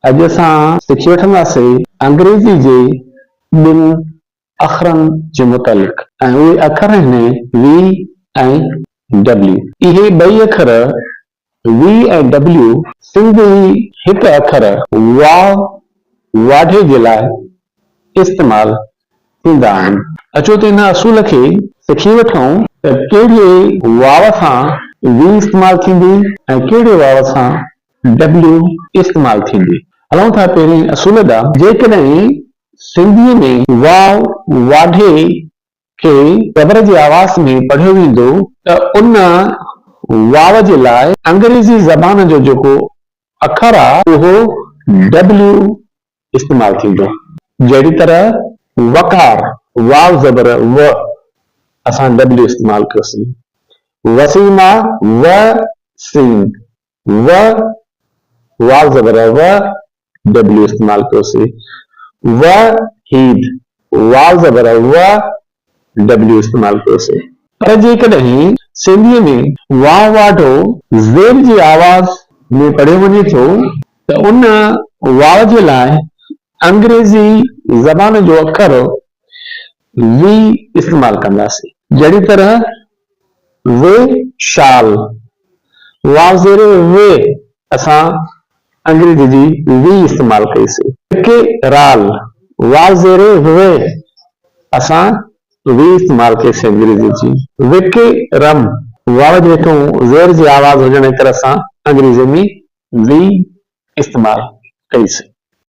اڄ اسان سکي وٺنداسين انگريزي جي ٻن اکرن جي متعلق ۽ اهي اکر آهن وي ۽ ڊبليو. اهي ٻئي اکر وي ۽ ڊبليو سنڌي هڪ اکر واء واڍي جي لاء استعمال ٿيندا آهن. اچو ته ان اصول کي سکي وٺون ته ڪهڙي واء سان وي استعمال ٿيندي ۽ ڪهڙي واء سان ڊبليو استعمال ٿيندي. هلون ٿا پهرين اصول ڏانهن. جيڪڏهن سنڌيء ۾ واء واڍي کي زبر جي آواز ۾ پڙهيو ويندو ته ان واء جي لاء انگريزي زبان جو جيڪو اکر آ اهو ڊبليو استعمال ٿيندو. جهڙي طرح وقار، واء زبر و، اسان ڊبليو استعمال ڪيوسين. وسيم آ و سين، و، واء زبر و، ڊبليو استعمال ڪيوسين. و حيد، واء زبر و، ڊبليو استعمال ڪيوسين. پر جيڪڏهن سنڌيء ۾ واء واڍو زير جي آواز ۾ پڙهيو وڃي ٿو ته ان واء جي لاء انگريزي زبان جو اکر وي استعمال ڪنداسين. جهڙي طرح وي شال، واء زير وي اسان انگريزي جي وي استعمال ڪئي سي. وڪي رال، واء زير وي اسان وي استعمال ڪئي سي انگريزي جي. وڪي رم، واء جي هيٺون زير جي آواز هجڻ جي ڪري اسان انگريزي ۾ وي استعمال ڪئي سي.